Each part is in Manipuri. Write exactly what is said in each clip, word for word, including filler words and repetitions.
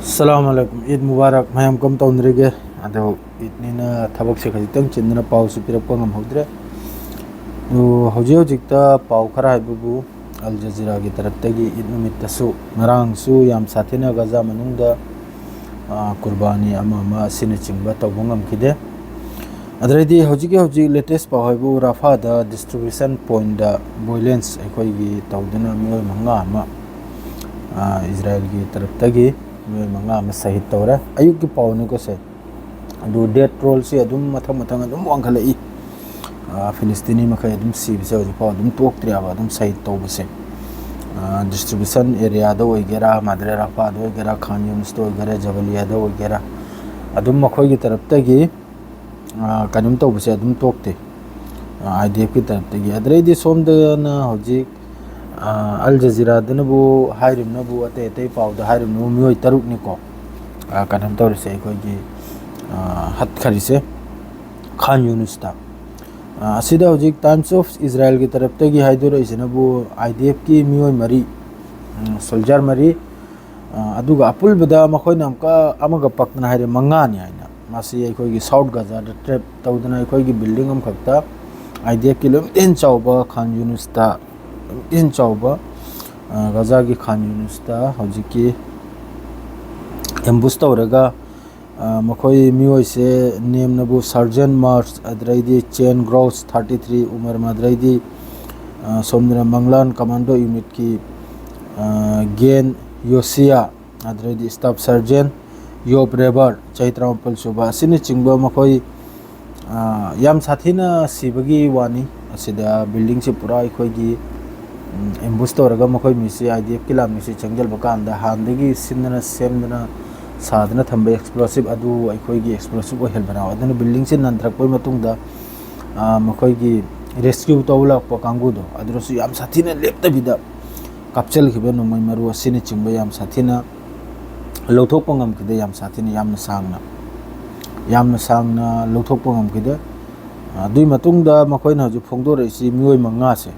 ꯑꯁꯂꯥꯃꯨ ꯑꯂꯥꯏꯀꯨꯝ, ꯏꯗ ꯃꯨꯕꯥꯔꯛ꯫ ꯃꯌꯥꯝ ꯀꯝ ꯇꯧꯅꯔꯤꯒꯦ? ꯑꯗꯣ ꯏꯗꯅꯤꯅ ꯊꯕꯛꯁꯦ ꯈꯖꯤꯛꯇꯪ ꯆꯤꯟꯗꯅ ꯄꯥꯎꯁꯨ ꯄꯤꯔꯛꯄ ꯉꯝꯍꯧꯗ꯭ꯔꯦ꯫ ꯑꯗꯣ ꯍꯧꯖꯤꯛ ꯍꯧꯖꯤꯛꯇ ꯄꯥꯎ ꯈꯔ ꯍꯥꯏꯕꯕꯨ, ꯑꯜ ꯖꯖꯤꯔꯥꯒꯤ ꯇꯔꯞꯇꯒꯤ ꯏꯗ ꯅꯨꯃꯤꯠꯇꯁꯨ, ꯉꯔꯥꯡꯁꯨ ꯌꯥꯝ ꯁꯥꯊꯤꯅ ꯒꯖꯥ ꯃꯅꯨꯡꯗ, ꯑ, ꯀꯨꯔꯕꯥꯅꯤ ꯑꯃ ꯑꯃ ꯑꯁꯤꯅꯆꯤꯡꯕ ꯇꯧꯕ ꯉꯝꯈꯤꯗꯦ꯫ ꯑꯗꯨꯗꯩꯗꯤ ꯍꯧꯖꯤꯛꯀꯤ ꯍꯧꯖꯤꯛ ꯂꯦꯇꯦꯁ ꯄꯥꯎ ꯍꯥꯏꯕꯨ, ꯔꯥꯐꯥꯗ ꯗꯤꯁꯇ꯭ꯔꯤꯕ꯭ꯌꯨꯁꯟ ꯄꯣꯏꯟꯗ ꯚꯣꯏꯂꯦꯟꯁ ꯑꯩꯈꯣꯏꯒꯤ ꯇꯧꯗꯨꯅ ꯃꯤꯑꯣꯏ ꯃꯉꯥ ꯑꯃ, ꯑ, ꯏꯖꯔꯥꯏꯜꯒꯤ ꯇꯔꯞꯇꯒꯤ ꯃꯤꯑꯣꯏ ꯃꯉꯥ ꯑꯃ ꯁꯍꯤꯗ ꯇꯧꯔꯦ꯫ ꯑꯌꯨꯛꯀꯤ ꯄꯥꯎꯅꯤꯀꯣ ꯁꯦ꯫ ꯑꯗꯨ ꯗꯦꯠ ꯔꯣꯜꯁꯤ ꯑꯗꯨꯝ ꯃꯊꯪ ꯃꯊꯪ ꯑꯗꯨꯝ ꯋꯥꯡꯈꯠꯂꯛꯏ꯫ ꯑ, ꯐꯤꯂꯤꯁꯇꯤꯅꯤ ꯃꯈꯩ ꯑꯗꯨꯝ ꯁꯤꯕꯁꯦ ꯍꯧꯖꯤꯛꯐꯥꯎ ꯑꯗꯨꯝ ꯇꯣꯛꯇ꯭ꯔꯤꯑꯕ, ꯑꯗꯨꯝ ꯁꯍꯤꯗ ꯇꯧꯕꯁꯦ꯫ ꯑ, ꯗꯤꯁꯇ꯭ꯔꯤꯕ꯭ꯌꯨꯁꯟ ꯑꯦꯔꯤꯌꯥꯗ ꯑꯣꯏꯒꯦꯔꯥ, ꯃꯥꯗ꯭ꯔꯦ ꯔꯥꯐꯥꯗ ꯑꯣꯏꯒꯦꯔꯥ, ꯈꯥꯟ ꯌꯨꯅꯤꯁꯇ ꯑꯣꯏꯒꯦꯔꯥ, ꯖꯕꯂꯤꯌꯥꯗ ꯑꯣꯏꯒꯦꯔꯥ, ꯑꯗꯨꯝ ꯃꯈꯣꯏꯒꯤ ꯇꯔꯞꯇꯒꯤ, ꯑ, ꯀꯩꯅꯣꯝ ꯇꯧꯕꯁꯦ ꯑꯗꯨꯝ ꯇꯣꯛꯇꯦ, ꯑꯥꯏ ꯗꯤ ꯑꯦꯐꯀꯤ ꯇꯔꯞꯇꯒꯤ꯫ ꯑꯗꯨꯗꯩꯗꯤ ꯁꯣꯝꯗꯅ ꯍꯧꯖꯤꯛ, ꯑ, ꯑꯜ ꯖꯖꯤꯔꯥꯗꯅꯕꯨ ꯍꯥꯏꯔꯤꯕꯅꯕꯨ, ꯑꯇꯩ ꯑꯇꯩ ꯄꯥꯎꯗ ꯍꯥꯏꯔꯤꯕꯅꯕꯨ, ꯃꯤꯑꯣꯏ ꯇꯔꯨꯛꯅꯤꯀꯣ, ꯑ, ꯀꯩꯅꯣꯝ ꯇꯧꯔꯤꯁꯦ, ꯑꯩꯈꯣꯏꯒꯤ, ꯑ, ꯍꯠꯈꯔꯤꯁꯦ ꯈꯥꯟ ꯌꯨꯅꯤꯁꯇ꯫ ꯑ, ꯑꯁꯤꯗ ꯍꯧꯖꯤꯛ ꯇꯥꯏꯝꯁ ꯑꯣꯐ ꯏꯖꯔꯥꯏꯜꯒꯤ ꯇꯔꯞꯇꯒꯤ ꯍꯥꯏꯗꯣꯔꯛꯏꯁꯤꯅꯕꯨ, ꯑꯥꯏ ꯗꯤ ꯑꯦꯐꯀꯤ ꯃꯤꯑꯣꯏ ꯃꯔꯤ, ꯎꯝ, ꯁꯣꯜꯖꯔ ꯃꯔꯤ, ꯑ, ꯑꯗꯨꯒ ꯑꯄꯨꯟꯕꯗ ꯃꯈꯣꯏꯅ ꯑꯃꯨꯛꯀ ꯑꯃꯒ ꯄꯛꯇꯅ ꯍꯥꯏꯔꯦ, ꯃꯉꯥꯅꯤ ꯍꯥꯏꯅ꯫ ꯃꯁꯤ ꯑꯩꯈꯣꯏꯒꯤ ꯁꯥꯎꯠ ꯒꯖꯥꯗ ꯇ꯭ꯔꯦꯞ ꯇꯧꯗꯅ, ꯑꯩꯈꯣꯏꯒꯤ ꯕꯤꯜꯗꯤꯡ ꯑꯃꯈꯛꯇ ꯑꯥꯏ ꯗꯤ ꯑꯦꯐꯀꯤ ꯂꯣꯏꯅ ꯆꯥꯎꯕ ꯈꯥꯟ ꯌꯨꯅꯤꯁꯇ, ꯂꯣꯏꯅ ꯆꯥꯎꯕ, ꯑ, ꯒꯖꯥꯒꯤ ꯈꯥꯟ ꯌꯨꯅꯤꯁꯇ ꯍꯧꯖꯤꯛꯀꯤ ꯑꯦꯝꯕꯨꯁ ꯇꯧꯔꯒ, ꯑ, ꯃꯈꯣꯏ ꯃꯤꯑꯣꯏꯁꯦ ꯅꯦꯝꯅꯕꯨ ꯁꯥꯔꯖꯦꯟ ꯃꯥꯔꯁ, ꯑꯗꯨꯗꯩꯗꯤ ꯆꯦꯟ ꯒ꯭ꯔꯣꯁ ꯊꯥꯔꯇꯤ ꯊ꯭ꯔꯤ ꯎꯃꯔ, ꯑꯗꯨꯗꯩꯗꯤ, ꯑ, ꯁꯣꯝꯗꯅ ꯃꯪꯂꯥꯟ ꯀꯃꯥꯟꯗꯣ ꯌꯨꯅꯤꯠꯀꯤ, ꯑ, ꯒꯦꯟ ꯌꯣꯁꯤꯌꯥ, ꯑꯗꯨꯗꯩꯗꯤ ꯁ꯭ꯇꯥꯐ ꯁꯔꯖꯦꯟ ꯌꯣꯞ ꯔꯦꯕꯔ, ꯆꯍꯤ ꯇꯔꯥꯃꯥꯄꯜ ꯁꯨꯕ, ꯑꯁꯤꯅꯆꯤꯡꯕ ꯃꯈꯣꯏ, ꯑ, ꯌꯥꯝ ꯁꯥꯊꯤꯅ ꯁꯤꯕꯒꯤ ꯋꯥꯅꯤ꯫ ꯑꯁꯤꯗ ꯕꯤꯜꯗꯤꯡꯁꯤ ꯄꯨꯔꯥ ꯑꯩꯈꯣꯏꯒꯤ, ꯎꯝ, ꯑꯦꯝꯕꯨꯁ ꯇꯧꯔꯒ ꯃꯈꯣꯏ ꯃꯤꯁꯤ, ꯑꯥꯏ ꯗꯤ ꯑꯦꯐꯀꯤ ꯂꯥꯟꯃꯤꯁꯤ ꯆꯪꯁꯤꯜꯂꯛꯄ ꯀꯥꯟꯗ ꯍꯥꯟꯅꯗꯒꯤ ꯁꯤꯟꯗꯅ ꯁꯦꯝꯗꯅ ꯁꯥꯗꯅ ꯊꯝꯕ ꯑꯦꯛꯁꯄ꯭ꯂꯣꯁꯤꯞ ꯑꯗꯨ ꯑꯩꯈꯣꯏꯒꯤ ꯑꯦꯛꯁꯄ꯭ꯂꯣꯁꯤꯞ ꯑꯣꯏꯍꯟꯕꯅ꯫ ꯑꯗꯨꯅ ꯕꯤꯜꯗꯤꯡꯁꯤ ꯅꯟꯊꯔꯛꯄꯒꯤ ꯃꯇꯨꯡꯗ, ꯑ, ꯃꯈꯣꯏꯒꯤ ꯔꯦꯁꯀ꯭ꯌꯨ ꯇꯧꯕ ꯂꯥꯛꯄ ꯀꯥꯡꯕꯨꯗꯣ ꯑꯗꯨꯗꯁꯨ ꯌꯥꯝ ꯁꯥꯊꯤꯅ ꯂꯦꯞꯇꯕꯤꯗ ꯀꯥꯞꯆꯤꯜꯈꯤꯕ ꯅꯣꯡꯃꯩ ꯃꯔꯨ ꯑꯁꯤꯅꯆꯤꯡꯕ ꯌꯥꯝ ꯁꯥꯊꯤꯅ ꯂꯧꯊꯣꯛꯄ ꯉꯝꯈꯤꯗꯦ, ꯌꯥꯝ ꯁꯥꯊꯤꯅ, ꯌꯥꯝꯅ ꯁꯥꯡꯅ, ꯌꯥꯝꯅ ꯁꯥꯡꯅ ꯂꯧꯊꯣꯛꯄ ꯉꯝꯈꯤꯗꯦ꯫ ꯑꯗꯨꯒꯤ ꯃꯇꯨꯡꯗ ꯃꯈꯣꯏꯅ ꯍꯧꯖꯤꯛ ꯐꯣꯡꯗꯣꯔꯛꯏꯁꯤ ꯃꯤꯑꯣꯏ ꯃꯉꯥꯁꯦ,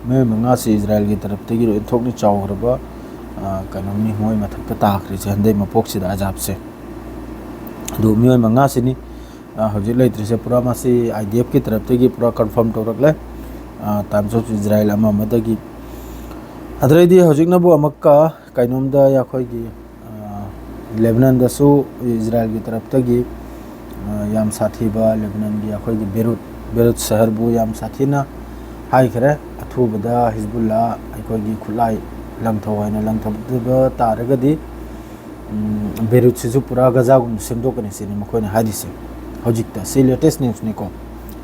ꯃꯤꯑꯣꯏ ꯃꯉꯥꯁꯦ ꯏꯖꯔꯥꯏꯜꯒꯤ ꯇꯔꯞꯇꯒꯤ ꯂꯣꯏ ꯊꯣꯛꯅ ꯆꯥꯎꯈ꯭ꯔꯕ, ꯀꯩꯅꯣꯅꯤ ꯃꯣꯏ ꯃꯊꯛꯇ ꯇꯥꯈ꯭ꯔꯤꯁꯦ ꯍꯟꯗꯛ ꯃꯄꯣꯛꯁꯤꯗ ꯑꯖꯥꯞꯁꯦ꯫ ꯑꯗꯨ ꯃꯤꯑꯣꯏ ꯃꯉꯥꯁꯤꯅꯤ꯫ ꯍꯧꯖꯤꯛ ꯂꯩꯇ꯭ꯔꯤꯁꯦ ꯄꯨꯔꯥ ꯃꯁꯤ IDF ꯀꯤ ꯇꯔꯞꯇꯒꯤ ꯄꯨꯔꯥ confirm ꯇꯧꯔꯛꯂꯦ꯫ Times of Israel ꯑꯃ ꯑꯃꯗꯒꯤ꯫ ꯑꯗꯨꯗꯩꯗꯤ ꯍꯧꯖꯤꯛꯅꯕꯨ ꯑꯃꯨꯛꯀ ꯀꯩꯅꯣꯝꯗ ꯑꯩꯈꯣꯏꯒꯤ ꯂꯦꯕꯅꯟꯗꯁꯨ ꯏꯖꯔꯥꯏꯜꯒꯤ ꯇꯔꯞꯇꯒꯤ ꯌꯥꯝ ꯁꯥꯊꯤꯕ ꯂꯦꯕꯅꯟꯒꯤ ꯑꯩꯈꯣꯏꯒꯤ ꯕꯦꯔꯨꯠ ꯕꯦꯔꯨꯠ ꯁꯍꯔꯕꯨ ꯌꯥꯝ ꯁꯥꯊꯤꯅ ꯍꯥꯏꯈ꯭ꯔꯦ꯫ ꯑꯊꯨꯕꯗ ꯍꯤꯖꯕꯨꯜꯂꯥ ꯑꯩꯈꯣꯏꯒꯤ ꯈꯨꯠꯂꯥꯏ ꯂꯪꯊꯧ ꯍꯥꯏꯅ ꯂꯪꯊꯕ ꯇꯥꯔꯒꯗꯤ ꯕꯦꯔꯨꯠꯁꯤꯁꯨ ꯄꯨꯔꯥ ꯒꯖꯥꯒꯨꯝꯅ ꯁꯦꯝꯗꯣꯛꯀꯅꯤ ꯁꯤꯅꯤ ꯃꯈꯣꯏꯅ ꯍꯥꯏꯔꯤꯁꯦ꯫ ꯍꯧꯖꯤꯛꯇ ꯁꯤ latest news ꯅꯤꯀꯣ꯫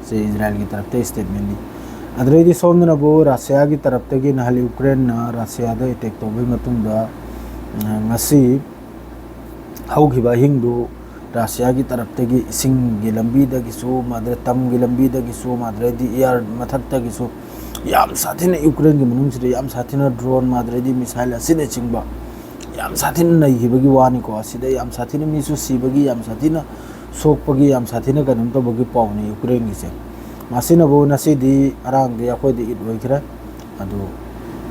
ꯁꯤ ꯏꯖꯔꯥꯏꯜꯒꯤ ꯇꯔꯞꯇ statement ꯅꯤ꯫ ꯑꯗꯨꯗꯩꯗꯤ ꯁꯣꯝꯗꯅꯕꯨ ꯔꯁꯤꯌꯥꯒꯤ ꯇꯔꯞꯇꯒꯤ ꯅꯍꯥꯟ ꯌꯨꯀ꯭ꯔꯦꯟꯅ ꯔꯁꯤꯌꯥꯗ attack ꯇꯧꯕꯒꯤ ꯃꯇꯨꯡꯗ ꯉꯁꯤ ꯍꯧꯈꯤꯕ ꯑꯍꯤꯡꯗꯨ ꯔꯁꯤꯌꯥꯒꯤ ꯇꯔꯞꯇꯒꯤ ꯏꯁꯤꯡꯒꯤ ꯂꯝꯕꯤꯗꯒꯤꯁꯨ ꯃꯥꯗ꯭ꯔꯦ ꯇꯝꯒꯤ ꯂꯝꯕꯤꯗꯒꯤꯁꯨ ꯃꯥꯗ꯭ꯔꯦꯗꯤ air ꯃꯊꯛꯇꯒꯤꯁꯨ ꯌꯥꯝ ꯁꯥꯊꯤꯅ ꯌꯨꯀ꯭ꯔꯦꯟꯒꯤ ꯃꯅꯨꯡꯁꯤꯗ ꯌꯥꯝ ꯁꯥꯊꯤꯅ drone ꯃꯥꯗ꯭ꯔꯦꯗꯤ missile ꯑꯁꯤꯅꯆꯤꯡꯕ ꯌꯥꯝ ꯁꯥꯊꯤꯅ ꯅꯩꯈꯤꯕꯒꯤ ꯋꯥꯅꯤꯀꯣ꯫ ꯑꯁꯤꯗ ꯌꯥꯝ ꯁꯥꯊꯤꯅ ꯃꯤꯁꯨ ꯁꯤꯕꯒꯤ ꯌꯥꯝ ꯁꯥꯊꯤꯅ ꯁꯣꯛꯄꯒꯤ ꯌꯥꯝ ꯁꯥꯊꯤꯅ ꯀꯩꯅꯣꯝ ꯇꯧꯕꯒꯤ ꯄꯥꯎꯅꯤ ꯌꯨꯀ꯭ꯔꯦꯟꯒꯤꯁꯦ꯫ ꯃꯁꯤꯅꯕꯨ ꯉꯁꯤꯗꯤ ꯑꯔꯥꯡꯗꯤ ꯑꯩꯈꯣꯏꯗ ꯏꯠ ꯑꯣꯏꯈ꯭ꯔꯦ꯫ ꯑꯗꯨ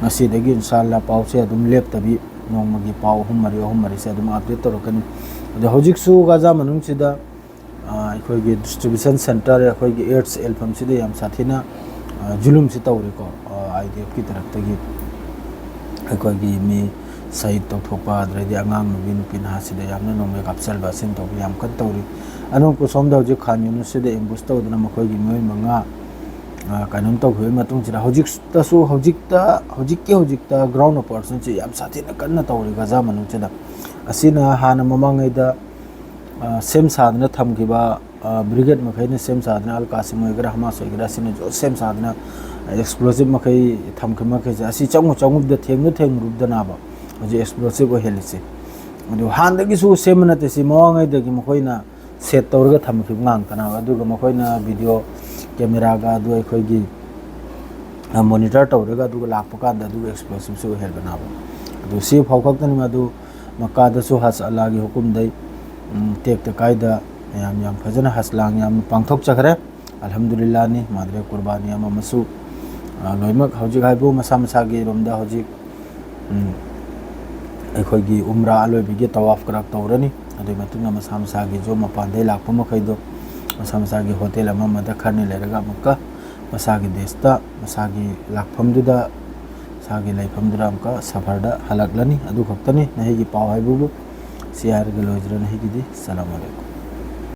ꯉꯁꯤꯗꯒꯤ ꯏꯟꯁꯥꯜꯂꯥ ꯄꯥꯎꯁꯦ ꯑꯗꯨꯝ ꯂꯦꯞꯇꯕꯤ ꯅꯣꯡꯃꯒꯤ ꯄꯥꯎ ꯑꯍꯨꯝ ꯃꯔꯤ ꯑꯍꯨꯝ ꯃꯔꯤꯁꯦ ꯑꯗꯨꯝ update ꯇꯧꯔꯛꯀꯅꯤ꯫ ꯑꯗꯣ ꯍꯧꯖꯤꯛꯁꯨ ꯒꯥꯖꯥ ꯃꯅꯨꯡꯁꯤꯗ ꯑꯩꯈꯣꯏꯒꯤ distribution centre ꯑꯩꯈꯣꯏꯒꯤ aids ꯌꯦꯜꯐꯝꯁꯤꯗ ꯌꯥꯝ ꯁꯥꯊꯤꯅ ꯖꯨꯂꯨꯝꯁꯤ ꯇꯧꯔꯤꯀꯣ꯫ IDF ꯀꯤ ꯇꯔꯞꯇꯒꯤ ꯑꯩꯈꯣꯏꯒꯤ ꯃꯤ ꯁꯍꯤꯗ ꯇꯧꯊꯣꯛꯄ ꯑꯗꯨꯗꯩꯗꯤ ꯑꯉꯥꯡ ꯅꯨꯄꯤ ꯅꯨꯄꯤ ꯅꯍꯥꯁꯤꯗ ꯌꯥꯝꯅ ꯅꯣꯡꯃꯩ ꯀꯥꯞꯁꯤꯟꯕ ꯑꯁꯤꯅ ꯇꯧꯕ ꯌꯥꯝ ꯀꯟꯅ ꯇꯧꯔꯤ꯫ ꯑꯅꯣꯛꯄ ꯁꯣꯝꯗ ꯍꯧꯖꯤꯛ ꯈꯥꯟ ꯌꯨꯅꯤꯁꯁꯤꯗ ambush ꯇꯧꯗꯅ ꯃꯈꯣꯏꯒꯤ ꯃꯤꯑꯣꯏ ꯃꯉꯥ ꯀꯩꯅꯣꯝ ꯇꯧꯈꯤꯕꯒꯤ ꯃꯇꯨꯡꯁꯤꯗ ꯍꯧꯖꯤꯛꯇꯁꯨ ꯍꯧꯖꯤꯛꯇ ꯍꯧꯖꯤꯛꯀꯤ ꯍꯧꯖꯤꯛꯇ ground operation ꯁꯤ ꯌꯥꯝ ꯁꯥꯊꯤꯅ ꯀꯟꯅ ꯇꯧꯔꯤ ꯒꯥꯖꯥ ꯃꯅꯨꯡꯁꯤꯗ꯫ ꯑꯁꯤꯅ ꯍꯥꯟꯅ ꯃꯃꯥꯡꯉꯩꯗ ꯁꯦꯝ ꯁꯥꯗꯅ ꯊꯝꯈꯤꯕ brigade ꯃꯈꯩꯅ ꯁꯦꯝ ꯁꯥꯗꯅ ꯑꯜ ꯀꯥꯁꯤꯝ ꯑꯣꯏꯒꯦꯔꯥ ꯍꯃꯥꯁ ꯑꯣꯏꯒꯦꯔꯥ ꯑꯁꯤꯅꯁꯨ ꯁꯦꯝ ꯁꯥꯗꯅ explosive ꯃꯈꯩ ꯊꯝꯈꯤꯕ ꯃꯈꯩꯁꯦ ꯑꯁꯤ ꯆꯪꯉꯨ ꯆꯪꯉꯨꯕꯗ ꯊꯦꯡꯉꯨ ꯊꯦꯡꯉꯨꯕꯗꯅꯕ ꯍꯧꯖꯤꯛ explosive ꯑꯣꯏꯍꯜꯂꯤꯁꯦ꯫ ꯑꯗꯨ ꯍꯥꯟꯅꯗꯒꯤꯁꯨ ꯁꯦꯝꯕ ꯅꯠꯇꯦ, ꯁꯤ ꯃꯃꯥꯡꯉꯩꯗꯒꯤ ꯃꯈꯣꯏꯅ set ꯇꯧꯔꯒ ꯊꯝꯈꯤꯕ ꯉꯥꯛꯇꯅꯦꯕ꯫ ꯑꯗꯨꯒ ꯃꯈꯣꯏꯅ video camera ꯒ ꯑꯗꯨ ꯑꯩꯈꯣꯏꯒꯤ monitor ꯇꯧꯔꯒ ꯑꯗꯨꯒ ꯂꯥꯛꯄ ꯀꯥꯟꯗ ꯑꯗꯨꯒ explosive ꯁꯨ ꯑꯣꯏꯍꯟꯕꯅꯦꯕ꯫ ꯑꯗꯨ ꯁꯤ ꯐꯥꯎ ꯈꯛꯇꯅꯤ꯫ ꯃꯗꯨ ꯃꯀꯥꯗꯁꯨ ꯍꯖ ꯑꯜꯂꯥꯒꯤ ꯍꯨꯀꯨꯝꯗꯩ ꯇꯦꯛꯇ ꯀꯥꯏꯗ ꯃꯌꯥꯝ ꯌꯥꯝ ꯐꯖꯅ ꯍꯖ ꯂꯥꯡ ꯌꯥꯝꯅ ꯄꯥꯡꯊꯣꯛꯆꯈ꯭ꯔꯦ꯫ ꯑꯜꯍꯝꯗꯨꯂꯤꯜꯂꯥꯍꯅꯤ꯫ ꯃꯥꯗ꯭ꯔꯦ ꯀꯨꯔꯕꯥꯅꯤ ꯑꯃ ꯑꯃꯁꯨ ꯂꯣꯏꯅꯃꯛ ꯍꯧꯖꯤꯛ ꯍꯥꯏꯕꯨ ꯃꯁꯥ ꯃꯁꯥꯒꯤ ꯔꯣꯝꯗ ꯍꯧꯖꯤꯛ ꯑꯩꯈꯣꯏꯒꯤ ꯎꯝꯔꯥ ꯑꯂꯣꯏꯕꯒꯤ ꯇꯋꯥꯐ ꯀꯔꯛ ꯇꯧꯔꯅꯤ꯫ ꯑꯗꯨꯒꯤ ꯃꯇꯨꯡꯗ ꯃꯁꯥ ꯃꯁꯥꯒꯤ ꯌꯨꯝ ꯃꯄꯥꯟꯗꯒꯤ ꯂꯥꯛꯄ ꯃꯈꯩꯗꯣ ꯃꯁꯥ ꯃꯁꯥꯒꯤ ꯍꯣꯇꯦꯜ ꯑꯃ ꯑꯃꯗ ꯈꯔꯅꯤ ꯂꯩꯔꯒ ꯑꯃꯨꯛꯀ ꯃꯁꯥꯒꯤ ꯗꯦꯁꯇ, ꯃꯁꯥꯒꯤ ꯂꯥꯛꯐꯝꯗꯨꯗ, ꯃꯁꯥꯒꯤ ꯂꯩꯐꯝꯗꯨꯗ ꯑꯃꯨꯛꯀ ꯁꯐꯔꯗ ꯍꯜꯂꯛꯂꯅꯤ꯫ ꯑꯗꯨ ꯈꯛꯇꯅꯤ ꯅꯍꯤꯒꯤ ꯄꯥꯎ ꯍꯥꯏꯕꯕꯨ꯫ ꯁꯤ ꯍꯥꯏꯔꯒ ꯂꯣꯏꯖꯔꯦ ꯅꯍꯤꯒꯤꯗꯤ꯫ ꯁꯂꯥꯝ ꯑꯂꯩꯀꯨꯝ꯫